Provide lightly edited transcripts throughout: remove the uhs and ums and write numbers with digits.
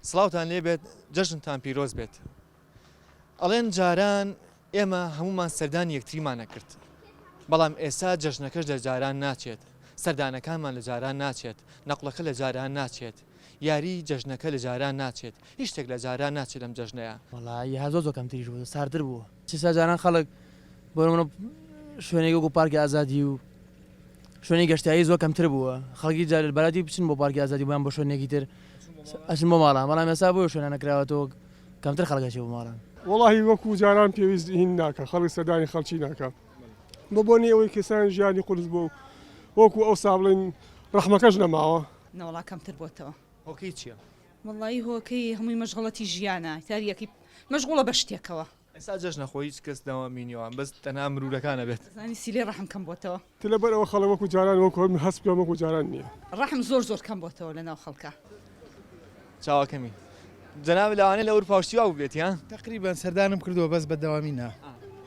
سڵاوتان لێبێت جەژنتان پیرۆز بێت ئەڵێن جاران ئێمە هەمومان سەردانی یەکتریمان نەکرد بەڵام ئێستا جەژنەکەش لە جاران ناچێت سەردانەکانمان لە جاران ناچێت نەقڵەکە لە جاران ناچێت یاری جەژنەکە لە جاران ناچێت هیچ شتێک لە جاران ناچێت لەم جەژنەیە. وەڵایی هەر زۆر زۆر کەمتریش بوو ساردتر بوو چیسا جاران خەڵک بۆ نمونە شوێنێک وەکو پارکی ئازادی و شوێنی گەشتیاری زۆر کەمتر بووە خەڵکی جار بەراتی بچن بۆ پارکی ئازادی بۆیان بۆ شوێنێکی تر ئەچن بۆ ماڵان بەڵام ئێستا بۆ شوێنانە کراوەتەوە کەمتر خەڵک ئەچێ بۆ ماڵان. وەڵاهی وەکو جاران پێویست هین ناکا خەڵک سەردانی خەڵکی ناکا بە بۆنەی ئەوەی کەسان ژیانی قورس بووە و وەکو ئەوسا بڵێین ڕەحمەکەش نەماوە. نەوەڵا کەمتر بۆتەوە. هۆکەی چیە؟ وەڵایی هۆکەی هەمووی مەشغەڵەتی ژیانە هەر یەکەی مەشغوڵە بە شتێکەوە. ئێستا جەژنە خۆ هیچ کەس نەمینیوە بەس تەنها مرورەکان ئەبێت. ئەزانی سیلەی ڕەحم کەم بۆتەوە. تە لەبەر ئەوە خەڵک وەکو جاران وەکو من هەست بکەم وەکو جاران نیە. ڕەحم زۆر زۆر کەم بۆتەوە لەناو خەڵکا. چاوەکەمی جەنابت لەوانەیە لە ئەوروپا و شتی وا بووبێتی ها؟ تەقریبەن سەردانم کردووە بەس بە دەوامی نا.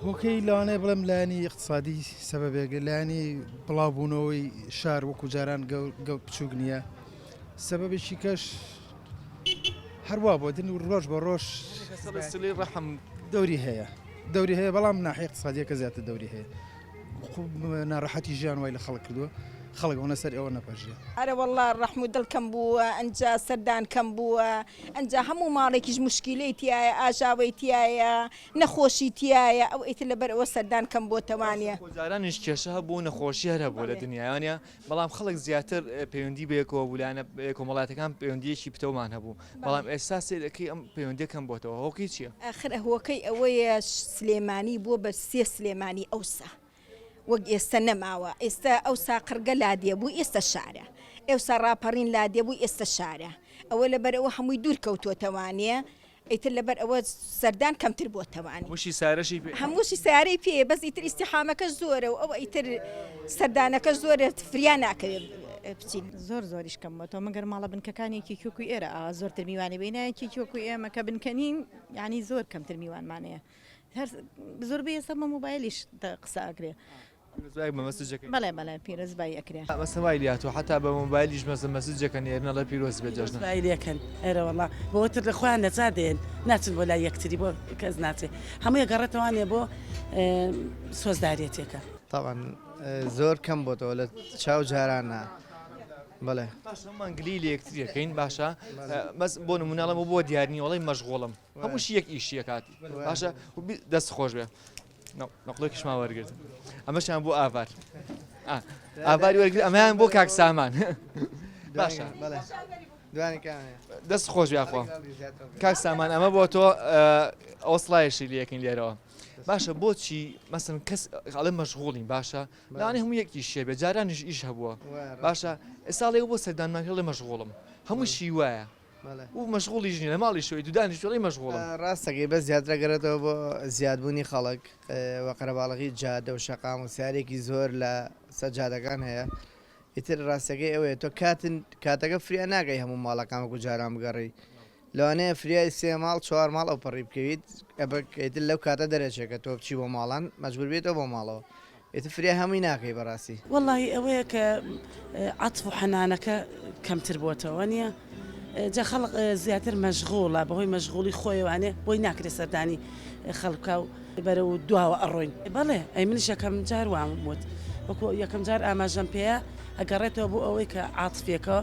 هۆکەی لەوانەیە بڵێم لایەنی ئیقتسادی سەبەبێک، لایەنی بڵاو بوونەوەی شار وەکو جاران گەو بچووک نییە. سەبەبێکی کەش هەر وا بووە دن ڕۆژ بە ڕۆژ سلی ڕەحم دەوری هەیە دەوری هەیە بەڵام ناحیە اقتصادیەکە زیاتر دەوری هەیە ناڕەحەتی ژیان وای لە خەڵک کردووە خەڵک ئەوەنە سەر ئەوە نەپەرژێ. ئەرە وەڵا ڕەحم و دڵ کەم بووە ئەنجا سەردان کەم بووە ئەنجا هەموو ماڵێکیش موشکیلەی تیایە ئاژاوەی تیایە نەخۆشی تیایە ئەو ئیتر لەبەر ئەوە سەردان کەم بۆتەوانیە. خۆ جارانیش کێشە هەبوو نەخۆشی هەر هەبووە لە دنیا وانیە بەڵام خەڵک زیاتر پەیوەندی بەیەکەوە بوو لایەنە کۆمەڵاتەکان پەیوەندیەکی پتەومان هەبوو بەڵام ئێستا سەیرەکەی ئەم پەیوەندیە کەم بۆتەوە هۆکەی چیە؟ ئاخر هۆکەی ئەوەیە سلێمانی بووە بە سێ سلێمانی ئەوسا وەک ئێستە نەماوە ئێستە ئەوسا قڕگە لادێ بوو ئێستە شارە ئێوسا ڕاپەڕین لادێ بوو ئێستە شارە ئەوە لەبەرئەوە هەمووی دوور کەوتۆتەوانێ ئیتر لەبەر ئەوە سەردان کەمتر بۆتەوانی. هەمووشی سارەشی پێیە. هەمووشی سەیارەی پێیە بەس ئیتر ئیزدیحامەکە زۆرە و ئەوە ئیتر سەردانەکە زۆرە فریا ناکەوێ بچین. زۆر زۆریش کەم بۆتەوە مەگەر ماڵە بنکەکان یەکێکی وەکو ئێرە ئاوا زۆرتر میوانی بێ نا یەکێکی وەکو ئێمە کە بنکە نین یانی زۆر کەمتر میوانمان هەیە هەر زۆربەی ئێستا بە مۆبایلیش قسە ئەکرێ. پیرۆزبایەک بە مەسجەکەی. بەڵێ بەڵێ پیرۆزبایی ئەکرێ. مەسە وای لێهاتوە حەتا بە مۆبایلیش مەسە مەسجەکە نێرن ئەڵێ پیرۆز بێت جەژنت. پیرۆزبایی لێکەن ئەرەوەڵا بۆتر لە خۆیان نەجات دێن ناچن بۆ لای یەکتری بۆ کەس ناچێ هەمووی ئەگەڕێتەوانێ بۆ سۆزداریەتێکە. تەبعەن زۆر کەم بۆتەوە لە چاو جارانا بەڵێ. باشە هەموومان گلەیی لە یەکتری ئەکەین باشە بەس بۆ نمونە ئەڵێم بۆ دیار نیە وەڵی مەشغوڵم هەمووشی یەک ئیشی ئەکات باشە دەست خۆش بێ. نەقڵێکیشمان وەرگرت ئەمەشیان بۆ ئاڤار ئاڤاری وەرگرت ئەمەیان بۆ کاک سامان باشە دەست خۆش یاخوا کاک سامان ئەمە بۆ تۆ ئەو سڵایشی لەکەین لێرەوە باشە بۆچی مەسن کەس ئەڵێ مەشغوڵین باشە لەوانەیە هەموو یەک ئیش هەبێ جارانیش ئیش هەبووە باشە ئێستا ئەڵێ بۆ سەردانمان هێڵێ مەشغوڵم هەموو شی وایە و مەشغوڵیش نیە لە ماڵیشەوەی تو دانیشتوی ئەڵێی مەشغوڵم. ڕاست دەکەی بەس زیاتر ئەگەرێتەوە بۆ زیادبوونی خەڵک و قەرەباڵغی جادە و شەقام و سیارێکی زۆر لە سەر جادەکان هەیە ئیتر ڕاستەکەی ئەوەیە تۆ کاتن کاتەکە فریا ناگەی هەموو ماڵەکان وەکو جاران بگەڕێی لەوانەیە فریای سێ ماڵ چوار ماڵ ئەو پەڕی بکەویت ئیتر لەو کاتە دەرەچێت کە تۆ بچی بۆ ماڵان مەجبور بیتەوە بۆ ماڵەوە ئیتر فریا هەمووی ناکەی بەڕاستی. وەڵاهی ئەوەیە کە عەتف و حەنانەکە کەمتر بۆتەوە وانیە جا خەڵک زیاتر مەشغوڵە بەهۆی مەشغوڵی خۆیەوانێ بۆی ناکرێ سەردانی خەڵک بکا و بەرەو دواوە ئەڕۆین. بەڵێ ئەی منیش یەکەم جار وام وت وەکو یەکەم جار ئاماژەم پێیا ئەگەڕێتەوە بۆ ئەوەی کە عاتفیەکە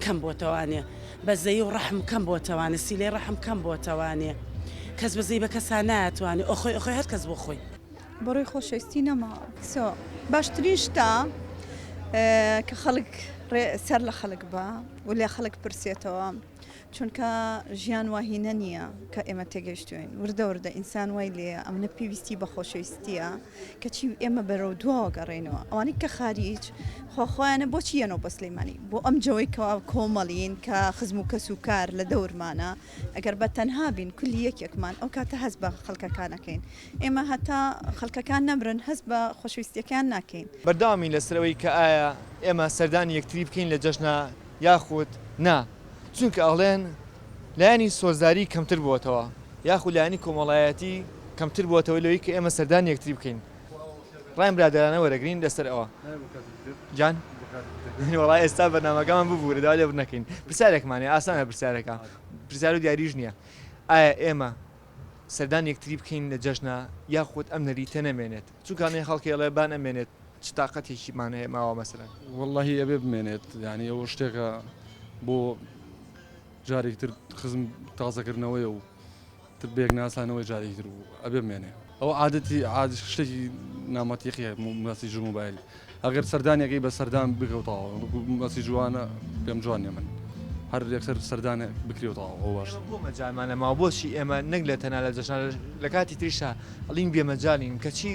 کەم بۆتەوانێ بەزەیی و ڕەحم کەم بۆتەوانێ سیلەی ڕەحم کەم بۆتەوانێ کەس بەزەی بە کەسا نایەتوانێ ئۆخۆی ئۆخۆی هەر کەس بۆ خۆی. بەڕووی خۆشەویستی نەماوە سۆ باشترین شتە کە خەڵک سەر لە خەڵک بە و لێ خەڵک پرسێتەوە چونکە ژیان واهینە نییە کە ئێمە تێگەیشتوین وردە وردە ئینسان وای لێ ئەمنە پێویستی بە خۆشەویستیە کەچی ئێمە بەرەو دواوە گەڕێنەوە ئەوانەی کە خاریج خۆ خۆیانە بۆچی یەنەوە بۆ سلەیمانی بۆ ئەم جەوەی کەوا کۆمەڵین کە خزم و کەس و کار لە دەورمانە ئەگەر بە تەنها بین کولی یەکێکمان ئەو کاتە هەست بە خەڵکەکان ئەکەین ئێمە هەتا خەڵکەکان نەمرن هەست بە خۆشەویستیەکەیان ناکەین. بەردەوامین لەسەر ئەوەی کە ئایا ئێمە سەردانی یەکتری بکەین لە جەژنا یاخود نا، چونکە ئەڵێن لایەنی سۆزداری کەمتر بووەتەوە یاخود لایەنی کۆمەڵایەتی کەمتر بووەتەوە لەوەی کە ئێمە سەردانی یەکتری بکەین. ڕای برادەرانە وەرەگرین لەسەر ئەوە. گیان وەڵا ئێستا بەرنامەکەمان ببورە داوا لێبوردن ئەکەین پرسیارێکمان هەیە ئاسانە پرسیارەکە. پرسیار و دیاریش نییە ئایا ئێمە سەردانی یەکتری بکەین لە جەژنا یاخود ئەم نەریتە نەمێنێت چونکە ئەڵێ خەڵکی ئەڵێ با نەمێنێت چ تاقەتێکیمان هەیە ماوە مەسەلەن. وەڵاهی ئەبێ بمێنێت یانی ئەوە شتێکە بۆ جارێکی تر خزم تازەکردنەوەیە و تر بەیەک ناسانەوەی جارێکی تر و ئەبێ بمێنێ ئەوە عادەتی عادی شتێکی نامەتیقیە مەسیج و مۆبایل ئەگەر سەردانێکی بە سەردان بکە و تەواو مەسیج وانە پێم جوان نیە من هەر یەکسەر سەردانێک بکرێ و تەواو ئەوە باشترە. بۆ مەجالمان نەماوە بۆچی ئێمە نەک لە تەنها لە جەژنا لە کاتی تریشا ئەڵین بێ مەجالین کەچی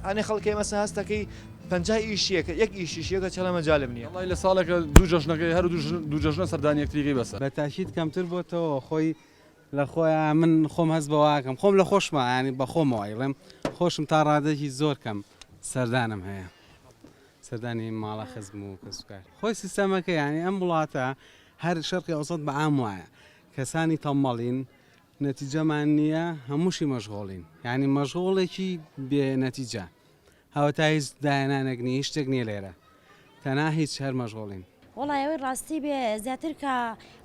هەنێ خەڵک هەیە مەسەن هەستەکەی 50 ئیشیەکە یەک ئیشیشیەکە چەڵە مەجالم نییە. وەڵای لە ساڵێکە دوو جەژنەکەی هەر دوو جەژنە سەردانی یەکتریکەی بەسە. بە تاکید کەمتر بۆتەوە خۆی لە خۆیا من خۆم هەست بەوە ئەکەم خۆم لە خۆشما یانی بە خۆمەوە ئەیڵێم خۆشم تا ڕادەیەکی زۆر کەم سەردانم هەیە سەردانی ماڵە خزم و کەسوکار خۆی سیستەمەکە یانی ئەم وڵاتە هەر شەرقی ئەوسەت بە عام وایە کەسانی تەمەڵین نەتیجەمان نییە هەمووشی مەشغۆڵین یانی مەشغۆڵێکی بێ نەتیجە ئەوەتا هیچ داهێنانێک نیە هیچ شتێک نیە لێرە تەنها هیچ هەر مەشغوڵین. وەڵای ئەوەی ڕاستی بێ زیاتر کە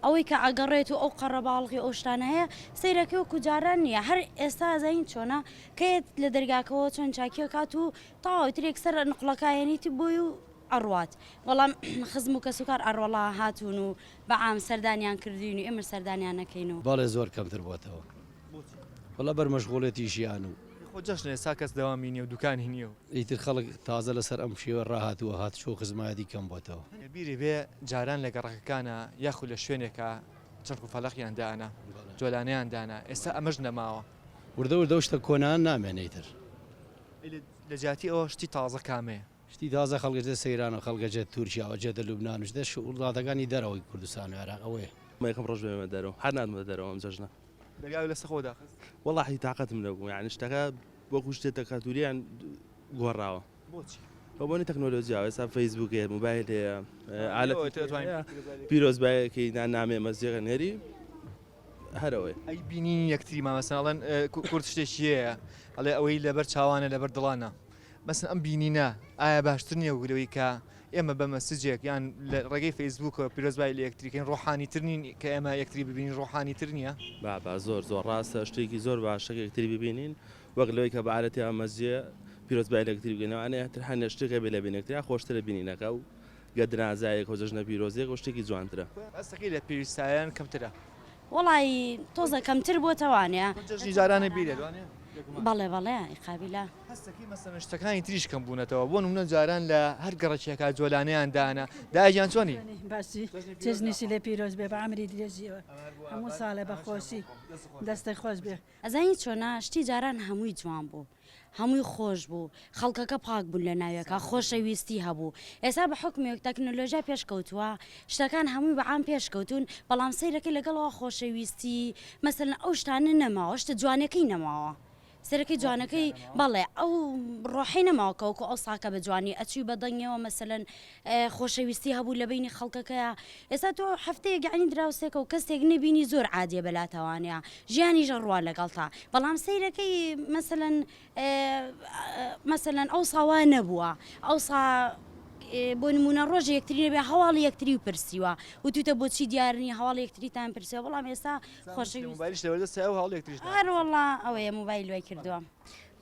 ئەوەی کە ئەگەڕێت و ئەو قەڕەباڵغی ئەو شتانە هەیە سەیرەکەی وەکو جاران نییە هەر ئێستا ئەزانین چۆنە کەیەت لە دەرگاکەوە چۆن چاکیەکات و تەواو ئیتر یەکسەر نقڵەکە ئەیەنیت بۆی و ئەڕوات بەڵام خزم و کەسوکار ئەڕۆڵا هاتوون و بە عام سەردانیان کردوین و ئێمەش سەردانیان نەکەین و. بەڵێ زۆر کەمتر بۆتەوە. بۆچی؟ وەڵا بەر مەشغوڵێتی ژیان و. خۆ جەژنە ئێستا کەس دەوامی نیە و دوکانی نیە و. ئیتر خەڵک تازە لەسەر ئەم شێوە ڕاهاتووە هاتوچۆ و خزمایەتی کەم بۆتەوە. بیرت بێ جاران لە گەڕەکەکانا یاخود لە شوێنێکا چەرخ و فەلەقیان دائەنا جۆلانەیان دانا ئێستا ئەمەش نەماوە. وردە وردە ئەو شتە کۆنانە نامێنێ ئیتر. ئەی لە جیاتی ئەوە شتی تازە کامەیە؟ شتی تازە خەڵک ئەچێتە سەیران و خەڵک ئەچێتە تورکیا و ئەچێتە لوبنان و شتە وڵاتەکانی دەرەوەی کوردستان و عێراق ئەوەیە. من یەکەم ڕۆژ بێمە دەرەوە هەر ناتمە دەرەوە ئەم جەژنە. دەرگاوی لەسەر خۆ داخست؟ وەڵاهی تاقەتم نەبوو یانی شتەکە وەکو شتێ تەکاتوریان گۆڕاوە. بۆچی؟ بە بۆنەی تەکنۆلۆجیاوە ئێستا فەیسبوک هەیە مۆبایل هەیە ئالەتی هەیە پیرۆزبایەکەی نامێ مەسجێکە نێری هەر ئەوەیە. ئەی بینینی یەکتری مامەستا ئەڵێن کورد شتێکی هەیە ئەڵێ ئەوەی لەبەر چاوانە لەبەر دڵانە مەسن ئەم بینینە ئایا باشتر نییە وەک لەوەی کە ئێمە بە مەسجێک یان لە ڕێگەی فەیسبووکەوە پیرۆزبایی لە یەکتری کەین ڕۆحانی تر نین کە ئێمە یەکتری ببینین ڕۆحانی تر نییە؟ بابا زۆر زۆر ڕاستە شتێکی زۆر باشە کە یەکتری ببینین وەک لەوەی کە بە عادەتی ئەم مەسجێ پیرۆزبایی لە یەکتری بکەین لەوانەیە تر هەنێ شتێک هەبێ لە بینێکتریا خۆشترە بینینەکە و گەدرازایەک و جەژنە پیرۆزیەک و شتێکی جوانترە. ئەستەکەی لە پێویستایان کەمترە. وەڵایی تۆزە کەمتر بۆتەوانە. جەژنی جارانە بیرێت وانە؟ بەڵێ بەڵێ قابیلە. هەستەکەی مەسەلەن شتەکانی تریش کەم بوونەتەوە بۆ نمونە جاران لە هەر گەڕەکێکا جۆلانەیان دانا دایە گیان چۆنی؟ باشی جەژنیشی لێ پیرۆز بێ بە عەمری درێژیەوە هەموو ساڵێ بە خۆشی دەستت خۆش بێ. ئەزانی چۆنە شتی جاران هەمووی جوان بوو هەمووی خۆش بوو خەڵکەکە پاک بوون لە ناویەکە خۆشەویستی هەبوو ئێستا بە حوکمێک تەکنۆلۆژیا پێشکەوتووە شتەکان هەمووی بە عام پێشکەوتوون بەڵام سەیرەکەی لەگەڵەوە خۆشەویستی مەسەلەن ئەو شتانە نەماوە شتە جوانەکەی نەماوە سەرەکەی جوانەکەی بەڵێ ئەو ڕۆحی نەماوە کە وەکو ئەو ساکە بە جوانی ئەچووی بە دەنگەوە مەسەلەن خۆشەویستی هەبوو لە بینی خەڵکەکەیا ئێستا تۆ هەفتەیەک یعنی دراوسێکە و کەسێک نەبینی زۆر عادیە بەلاتەوانە ژیانیش ئەڕوا لەگەڵتا بەڵام سەیرەکەی مەسەلەن مەسەلەن ئەوسا وا نەبووە ئەوسا بۆ نمونە ڕۆژی یەکتری نەبێ هەواڵی یەکتری و پرسیوە وتوتە بۆچی دیار نیە هەواڵی یەکتریتان پرسیوە بەڵام ئێستا خۆشەویست مۆبایلیش لەبەر دەستە ئەو هەواڵی یەکتریش ناپرسن. هەر وەڵا ئەوەیە مۆبایل وای کردووە.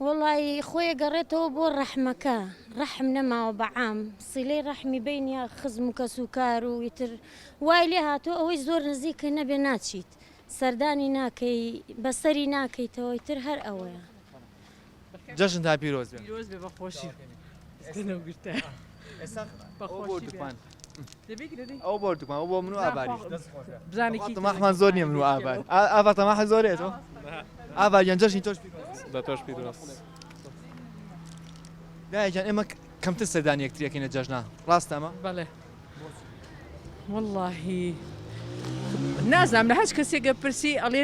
وەڵایی خۆی ئەگەڕێتەوە بۆ ڕەحمەکە ڕەحم نەماوە بە عام سیلەی ڕەحمی بەینی خزم و کەس و کار و ئیتر وای لێ هاتووە ئەوەی زۆر نزیکە نەبێ ناچیت سەردانی ناکەی بەسەری ناکەیتەوە ئیتر هەر ئەوەیە. جەژنتان پیرۆز بێ. پیرۆز بێ بەخۆشی ئەو بۆ دوکان ئەو بۆ من و ئاڤاریش تەماحمان زۆر نییە من و ئاڤار ئاڤار تەماحە زۆر هەیە تۆ ئاڤار گیان جەژنی تۆش بە تۆش پیرۆز دایە گیان ئێمە کەمتر سەردانی یەکتریەکەین لە جەژنا ڕاستە ئەمە بەڵێ وەڵاهی نازانم لە هەچ کەسێکە پرسی ئەڵێ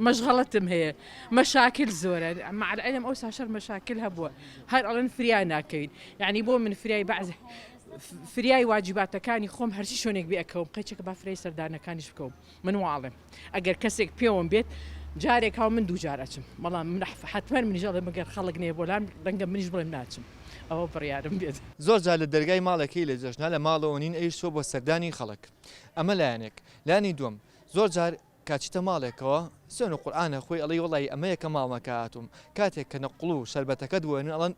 مەشغەڵەتم هەیە مەشاکل زۆرە مع العلم ئەوسا شەر مەشاکل هەبووە هەر ئەڵێن فریا ناکەوین یعنی بۆ من فریای بەعز فریای واجباتەکانی خۆم هەرچی شوێنێک بێ ئەکەوم قەیچەکە با فریای سەردانەکانیش بکەوم من واڵێم ئەگەر کەسێک پێوەم بێت جارێک هاو من دووجار ئەچم بەڵام من حتمما منیش ئەڵێم مەگەر خەڵک نەیە بۆ لام ڕەنگە منیش بڵێم ناچم ئەوە بڕیارم بێت. زۆر جار لە دەرگای ماڵێکەی لە جەژنا لە ماڵەوە نین ئەویش چووە بۆ سەردانی خەڵک ئەمە لایەنێک لایەنی دووەم زۆر جار. کاچیتە ماڵێکەوە سوێن و قورئانە خۆی ئەڵێی وەڵایی ئەمە یەکەم ماڵمە کە هاتووم کاتێک کە نەقڵ و شەربەتەکەت بۆ ئەنێن ئەڵێن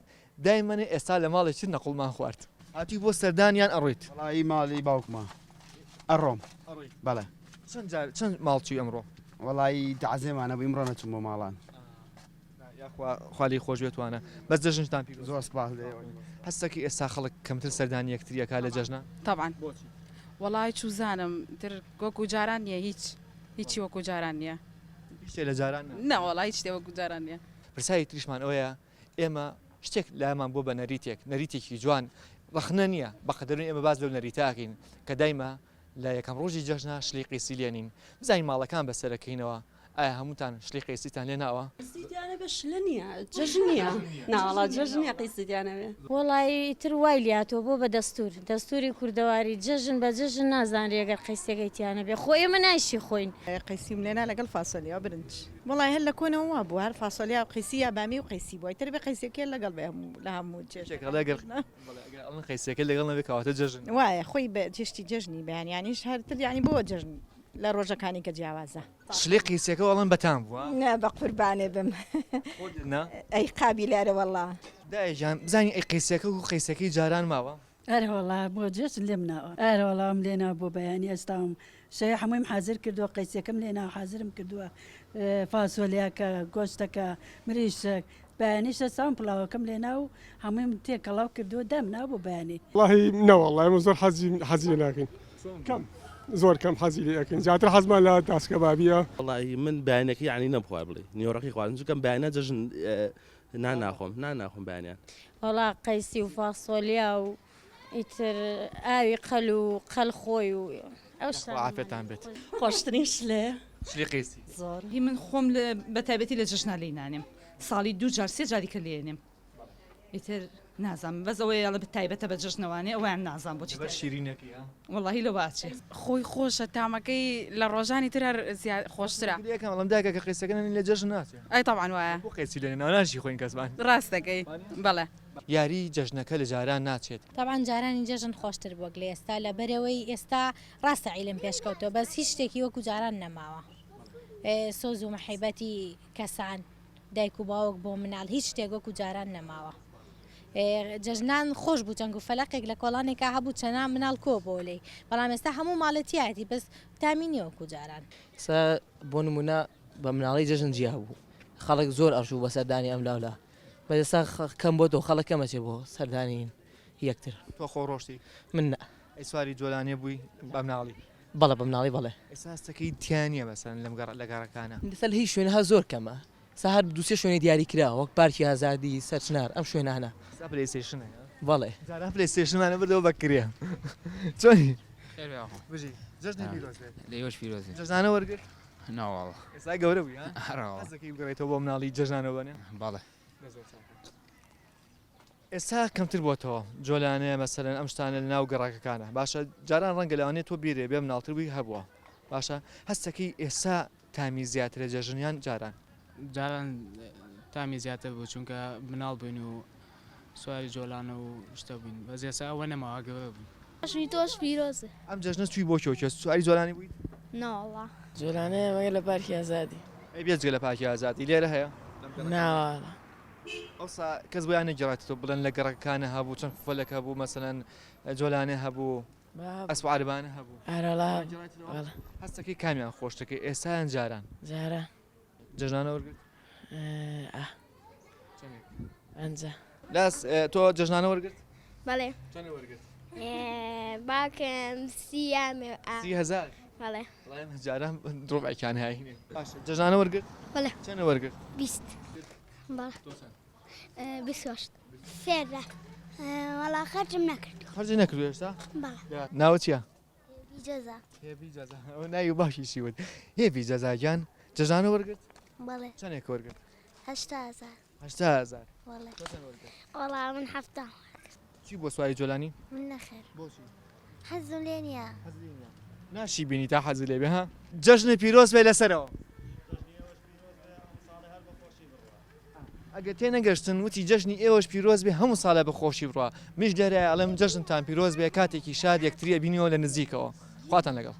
دایمەنێ ئێستا لە ماڵێ چ نەقڵمان خوارد. هاتووی بۆ سەردان یان ئەڕۆیت؟ وەڵایی ماڵی باوکمە ئەڕۆم. ئەڕۆیت؟ بەڵێ. چەند جار چەند ماڵ چووی ئەمڕۆ؟ وەڵایی تەعزێمان هەبوو ئیمڕۆ نەچووم بۆ ماڵان. یاخوا خوا لێی خۆش بێت وانە بەس جەژنتان پیرۆز. زۆر سپاس لە ئێوە. هەستەکەی ئێستا خەڵک کەمتر سەردانی یەکتری ئەکا لە جەژنا؟ تەبعەن. بۆچی؟ وەڵای چوزانم تر وەکو جاران نیە هیچ هیچی وەکو جاران نیە. هیچ شتێ لە جاران نا؟ نا وەڵا هیچ شتێ وەکو جاران نیە. پرسیاری تریشمان ئەوەیە ئێمە شتێک لامان بووە بە نەریتێک، نەریتێکی جوان، ڕەخنە نییە، بە قەدەرون ئێمە باس لەو نەریتە ئەکەین کە دایمە لە یەکەم ڕۆژی جەژنا شلی قەیسی لێنین، بزانین ماڵەکان بەسەرەکەینەوە، ئایا هەمووتان شلی قەیسیتان لێ ناوە؟ قەیسی تیانەبێ شلە نییە جەژن نییە ناوەڵا جەژن نییە قەیسی تیانەبێ. وەڵایی ئیتر وای لێهاتووە بۆ بە دەستوور دەستووری کوردەواری جەژن بە جەژن نازانرێ گەر قەیسەکەی تیا نەبێ خۆ ئێمە نایشی خۆین. قەیسیم لێنا لەگەڵ فاسۆلیا و برنج. وەڵای هەر لە کۆنەوە وا بووە هەر فاسۆلیا و قەیسی یا بامی و قەیسی بووە ئیتر بێ قەیسەکەی لەگەڵ بێ لە هەموو جەژنەکان. یەکێک ئەڵێ گەر بەڵێ ئەگەر ئەڵێن قەیسەکەی لەگەڵ نەبێ کەواتە جەژن نییە. وایە خۆی بە چێشتی جەژنی بەیانیانیش هەر تر یانی بۆ جەژن لە ڕۆژەکانی کە جیاوازە. شلەی قیسەکە ئەڵێن بەتام بووە. نا بەقوربانێ بم. خۆت نا؟ ئەی قابیلە ئەرەوەڵا. دایە گیان بزانین ئەی قیسەکە وەکو قیسەکەی جاران ماوە؟ ئەرەوەڵا بۆ جەژن لێم ناوە. ئەرەوەڵا ئەوم لێ ناوە بۆ بەیانی ئەستاوم شەوێ حەموویم حازر کردووە قەیسەکەم لێ ناوە حازرم کردووە فاسۆلیاکە گۆشتەکە مریشک بەیانیش هەستاوم پڵاوەکەم لێ ناو و هەموویم تێکەڵاو کردووە دام ناوە بۆ بەیانی. وەڵاهی نەوەڵا ئێمە زۆر حەزی حەزی لێ ناکەین کەم زۆر کەم حەزی لێ ئەکەین زیاتر حەزمان لە داسکەبابیە. وەڵاهی من بەیانەکەی یەعنی نەمخوارد بڵێی نیوەڕەکەی خواردم چونکە بەیانە جەژن نان ناخۆم نان ناخۆم بەیانیان. وەڵا قەیسی و فاسۆلیا و ئیتر ئاوی قەل و قەل خۆی و ئەو یاخوا عافێتان بێت. خۆشترین شلەیە. شلی قەیسی. زۆر. هی من خۆم بە تایبەتی لە جەژنا لێی نانێم ساڵی دوو جار سێ جاری کە لێنێم ئیتر نازانم بەس ئەوەیە ئەڵێ تایبەتە بە جەژنەوانێ ئەویان نازانم بۆچی لەبەر شیرینەکەی ها وەڵاهی لەوە ئەچێ. خۆی خۆشە تامەکەی لە ڕۆژانی تر هەر زیا خۆشترە. یەکەم ئەڵێم دایکە کە قەیسەکە نەنی لە جەژن ناچێ. ئەی تەبعەن وایە. بۆ قەیسی لێنێ ناشی خۆین کەسمان. ڕاست دەکەی بەڵێ. یاری جەژنەکە لە جاران ناچێت. تەبعەن جارانی جەژن خۆشتر بووەک لە ئێستا لەبەرئەوەی ئێستا ڕاستە عیلم پێشکەوتوە بەس هیچ شتێکی وەکو جاران نەماوە سۆز و مەحیبەتی کەسان دایک و باوک بۆ مناڵ هیچ شتێک وەکو جاران نەماوە جەژنان خۆش بوو جەنگ و فەلەقێک لە کۆڵانێکا هەبوو چەنا مناڵ کۆ بۆ لێی بەڵام ئێستا هەموو ماڵێ تیایەتی بەس تامی نییە وەکو جاران. ئێستا بۆ نموونە بە مناڵی جەژن جیا بوو خەڵک زۆر ئەڕچوو بە سەردانی ئەم لاولا بەس ئێستا کەم بۆتەوە خەڵک کەم ئەچێ بۆ سەردانی یەکتر. تۆ خۆ ڕۆشتی؟ من نا. ئەی سواری جۆلانێ بووی بە مناڵی؟ بەڵێ بە مناڵی بەڵێ. ئێستا هەستەکەی تیا نییە مەسەلەن لەم گەڕ لە گەڕەکانە؟ ئێستا لە هیچ شوێنێ هەر زۆر کەمە ئێستا هەر دوو سێ شوێنی دیاری کراوە وەک پارکی ئازادی، سەرچنار ئەم شوێنانە. ئێستا پلەیستەیشن هەیە؟ بەڵێ. جاران پلەیستەیشنمان ئەبردەوە بە کرێ. چۆنی؟ خێر بێ ئاخۆ. بژی. جەژنت پیرۆز بێت. لە ئێوەش پیرۆز بێت. جەژنانە وەرگرت؟ نەوەڵا. ئێستا گەورە بووی ها؟ ئەرێ وەڵا. حەز دەکەی بگەڕێیتەوە بۆ مناڵی جەژنانە بەنێ؟ بەڵێ. دە زۆر چاکە. ئێستا کەمتر بۆتەوە جۆلانەیە مەسەلەن ئەم شتانە لە ناو گەڕەکەکانە باشە جاران ڕەنگە لەوانەیە تۆ بیرێ بێ مناڵتر بووی هەبووە باشە هەستەکەی ئێستا تامی زیاترە جەژن یان جاران؟ جاران تامی زیاتر بوو چونکە مناڵ بووین و سواری جۆلانە و شتە بووین بەس ئێستا ئەوە نەماوە گەورە بووین. جەژنی تۆش پیرۆزێ. ئەم جەژنە چووی بۆ کوێ کوێ سواری جۆلانی بوویت؟ نەوەڵا. جۆلانەیە مەگەر لە پارکی ئازادی. ئەی بێجگە لە پارکی ئازادی لێرە هەیە؟ ناوەڵا. ئەوسا کەس بۆیان نەگێڕایتەوە بڵێن لە گەڕەکەکانە هەبوو چەند فەلەک هەبوو مەسەلەن جۆلانێ هەبوو ئەسپ عەربانە هەبوو هەستەکەی کامیان خۆشتەکەی ئێستا یان جاران؟ جاران. جەژنانە وەرگرت؟ ئەنجا. لاس تۆ جەژنانە وەرگرت؟ بەڵێ. چەندێ وەرگرت؟ باوکم سیامێ 30 هەزار؟ بەڵێ. وەڵای ئێمە جاران ڕوبعێکیان هاینێ. باشە جەژنانە وەرگرت؟ بەڵێ. چەندێ وەرگرت؟ 20. بەڵێ. 28. فێرە. وەڵا خەرجم نەکردووە. خەرجی نەکردووە هێشتا؟ بەڵێ. ناوت چییە؟ هێڤی جەزا. هێڤی جەزا. ئەوە ناوی باشیشی وت. هێڤی جەزا گیان جەژنانە وەرگرت؟ بەڵێ. چەندێک وەرگرت؟ 80 هەزار. 80 هەزار. بەڵێ. تۆ چەند وەرگرت؟ وەڵا من 70 وەرگرت. چی بووە سواری جۆلانی؟ من نەخێر. بۆچی؟ حەزم لێ نییە. حەزت لێ نییە. ناشی بینی تا حەزت لێ بێ ها؟ جەژنت پیرۆز بێ لەسەرەوە. ئەگەر تێنەگەشتن وتی جەژنی ئێوەش پیرۆز بێ هەموو ساڵە بە خۆشی بڕوا منیش لێرەیە ئەڵێم جەژنتان پیرۆز بێ کاتێکی شاد یەکتری ئەبینیەوە لە نزیکەوە خواتان لەگەڵ.